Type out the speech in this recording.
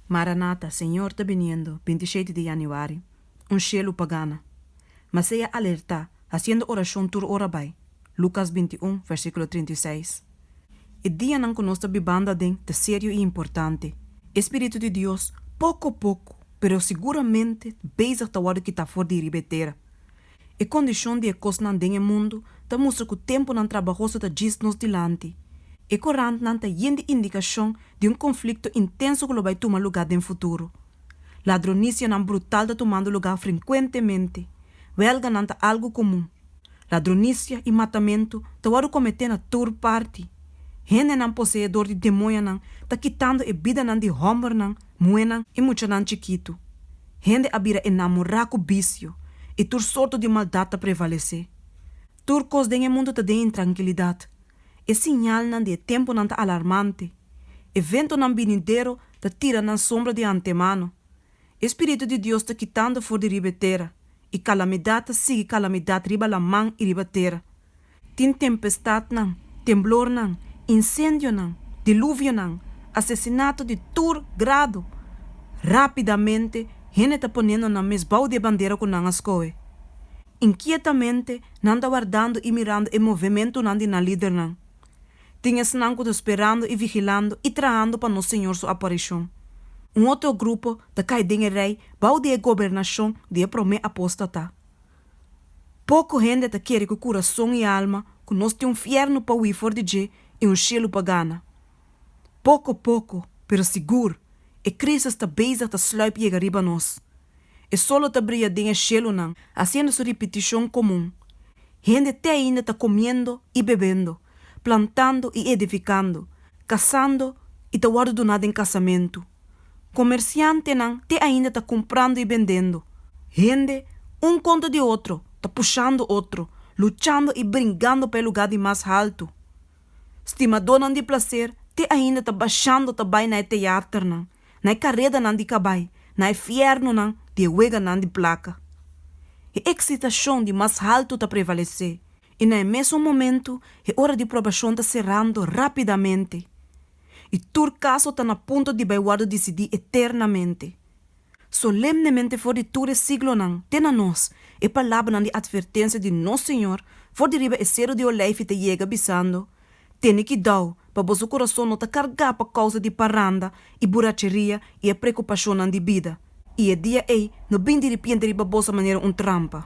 Maranata, Señor ta biniendo, 27 di yanüari. Un shelu pa gana. Ma sea alertá, hasiendo orashon tur ora bai. Lukas 21, versíkulo 36. E dianan ku nos ta bibando aden ta serio i importante. E Spiritu di Dios, poko poko, pero siguramente, bezig ta wòrdu kitá for di riba e tera. E kondishon di e kosnan den e mundu ta mustra ku tempunan trabahoso ta djis nos dilanti. E korantnan ta yen di indikashon di un konflikto intenso ku lo bai tuma lugá den futuro. Ladronisianan brutal ta tumando lugá frenkuentemente. Wèlganan ta algu komun. Ladronisia i matamentu ta wòrdu kometé na tur parti. Hendenan poseé dor di demoñanan ta kitando e bidanan di hòmbernan, muhénan i muchanan chikitu. Hende a bira enamorá ku bisio, i tur sorto di maldat ta prevalesé. Tur kos den e mundu ta den intrankilidat. E siñalnan di e tempunan ta alarmante. Eventonan binidero ta tira nan sombra di antemano. E spiritu di Dios ta kitando for di riba e tera, i kalamidat ta sigui kalamidat riba laman i riba tera. Tin tempestatnan, temblornan, insendionan, diluvionan, asesinato di tur grado. Rápidamente hende ta poniendo nan mes bou di e bandera ku nan a skohe. Inkietamente nan ta wardando i mirando e movementunan di nan lidernan. Tin esnan ku ta sperando i vigilando i trahando pa nos Señor su aparishon. Un otro grupo ta kai den e rei bou di e gobernashon di e promé apóstata. Poko hende ta kere ku kurason i alma ku nos tin un fièrnu pa hui for di dje i un shelu pa gana. Poko poko, pero sigur, e krísis ta bezig ta sluip yega riba nos. E solo ta bria den e shelunan, hasiendo su ripitishon komun. Hende te ainda ta komiendo i bebendo, plantando i edifikando, kasando i ta wòrdu duná den kasamentu. Komersiantenan te ainda ta kumprando i bendendo. Hende, un kontra di otro, ta pushando otro, luchando i bringando pa e lugá di mas haltu. Stimadónan di plaser te ainda ta bashando ta bai na e teaternan, na e karedanan di kabai, na e fièrnunan di e weganan di plaka. E eksitashon di mas haltu ta prevalesé, i na e mesun momentu e ora di probashon ta serando rápidamente. I tur kaso ta na punto di bai wòrdu disidí eternamente. Solemnemente for di tur e siglonan te na nos, e palabranan di atvertensia di nos Señor for di riba e Seru di Oleifi ta yega bisando, Tene kidau pa boso kurason no ta kargá pa kousa di paranda i buracheria i e preokupashonnan di bida, i e dia ei no bin diripiente riba boso manera un trampa.